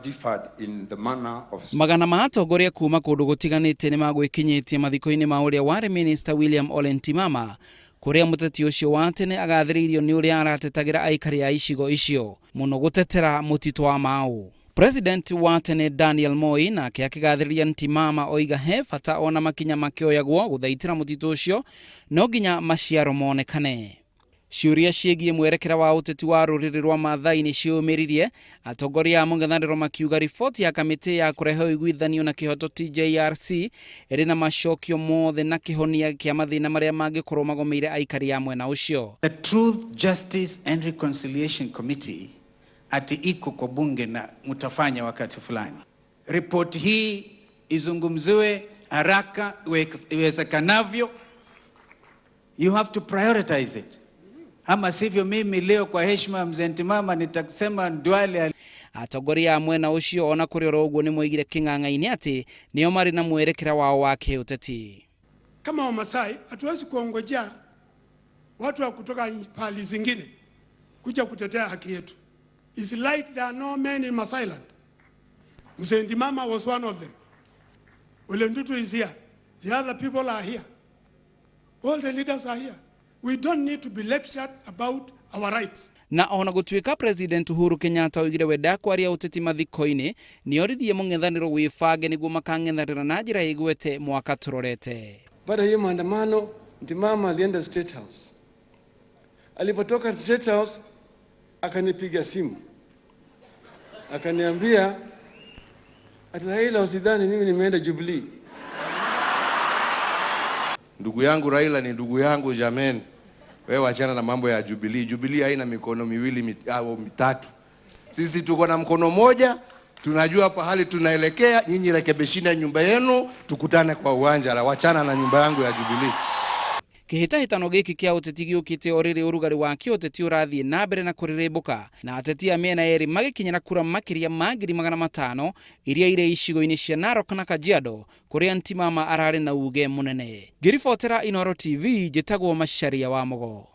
differed in the manner of Magana ma atongoria kuma kũndũ gũtiganĩte nĩ magwĩkinyĩtie mathiko-inĩ ma ũrĩa warĩ minista William Ole Ntimama, kũrĩa mũteti ũcio wa tene agathĩrĩirio nĩ ũrĩa aratetagĩra aikari a icigo icio mũno gũtetera mũtitũ wa Mau. President wa tene Daniel Moi nake akĩgathĩrĩria Ntimama oiga he bata ona makinya makĩoyagwo gũthaitĩra mũtitũ ũcio no nginya maciaro monekane. Ciũria ciĩgiĩ mwerekera wa ũteti wa rũrĩrĩ rwa Maathai nĩ ciĩyumĩririe, atongoria a mũng'ethanĩro makiuga riboti ya kamĩtĩ ya kũrehe ũiguithanio na kĩhoto TJRC ĩrĩ na macokio mothe na kĩhonia kĩa mathĩna marĩa mangĩkorwo magomeire aikari a mwena ũcio. The Truth, Justice and Reconciliation Committee ati iko kwa bunge na mtafanya wakati fulani. Ripoti hii izungumziwe haraka iwezekanavyo. You have to prioritize it. Ama sivyo, mimi leo kwa heshima ya mzee Ntimama nitasema Duale Atongoria a mwena ũcio ona kũrĩ oro ũguo nĩ moigire kĩng'ang'a-inĩ atĩ nĩo marĩ na mwerekera wao wa kĩũteti. Kama Wamasai hatuwezi kuongojea watu wa kutoka pahali zingine kuja kutetea haki yetu. It's like there are no men in Masailand. Mzee Ntimama was one of them. Ole Ntutu is here. The other people are here. All the leaders are here. We don't need to be lectured about our rights. Na ona gũtuĩka President Uhuru Kenyatta oigire we ndakwaria ũteti mathiko-inĩ, nĩoririe mũng'ethanĩro wĩbange nĩguo makang'ethanĩra na njĩra ĩgwete mwaka tũrorete. Baada ya hiyo maandamano, Ntimama alienda State House. Alipotoka State House akanipiga simu akaniambia ati Raila, usidhani mimi nimeenda Jubilee. Ndugu yangu Raila ni ndugu yangu jameni. Wewe wachana na mambo ya Jubilee. Jubilee haina mikono miwili au mitatu. Sisi tuko na mkono moja, tunajua pahali tunaelekea. Nyinyi rekebishini nyumba yenu, tukutane kwa uwanja. La, wachana na nyumba yangu ya Jubilee. Kĩhĩtahĩtano gĩkĩ kĩa ũteti gĩũkĩte o rĩrĩ ũrugarĩ wa kĩũteti ũrathiĩ na mbere na kũrĩrĩmbũka, na ateti a mĩena yerĩ magĩkinyĩra kura makĩria ma 500,000 iria irĩ icigo-inĩ cia Narok na Kajiado kũrĩa Ntimama ararĩ na uge mũnene. Ngĩribotera Inooro TV, njĩtagwo Macharia wa Mũgo.